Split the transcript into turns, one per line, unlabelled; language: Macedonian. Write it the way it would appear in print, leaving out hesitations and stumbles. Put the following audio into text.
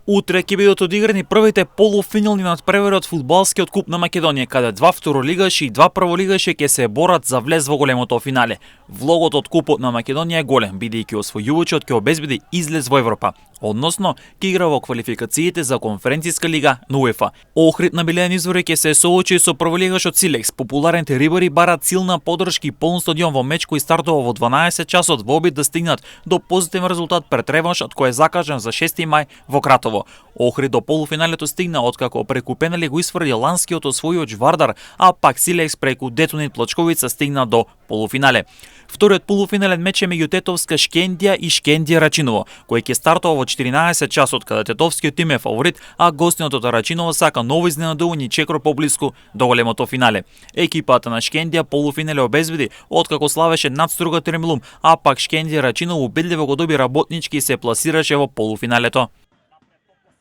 Утре ќе бидат одиграни првите полуфинални надпревари од фудбалскиот куп на Македонија, каде два второлигаши и два прволигаши ќе се борат за влез во големото финале. Влогот од купот на Македонија е голем, бидејќи освојувачот ќе обезбеди излез во Европа, односно ќе игра во квалификациите за конференциска лига на УЕФА. Охрид на билен извори ќе се соочи со прволигашот Силекс. Популарните рибари барат силна поддршка и полн стадион во меч кој стартува во 12 часот во обид да стигнат до позитивен резултат пред реваншот кој е закажан за 6 мај во Кратово. Охрид до полуфиналето стигна откако преку пенали го исфрли ланскиот освојувач Вардар, а пак Силекс преку Детонит Плачковица стигна до полуфинале. Вториот полуфинален меч е меѓу Тетовска Шкендија и Шкендија Рачиново, кој ќе стартува во 14 часот каде Тетовскиот тим е фаворит, а гостинот од Рачиново сака ново изненадување и чекор поблиску до големото финале. Екипата на Шкендија полуфинале обезбеди откако славеше надструга Тремлум, а пак Шкендија Рачиново убедливо го доби работнички и се пласираше во полуфиналето.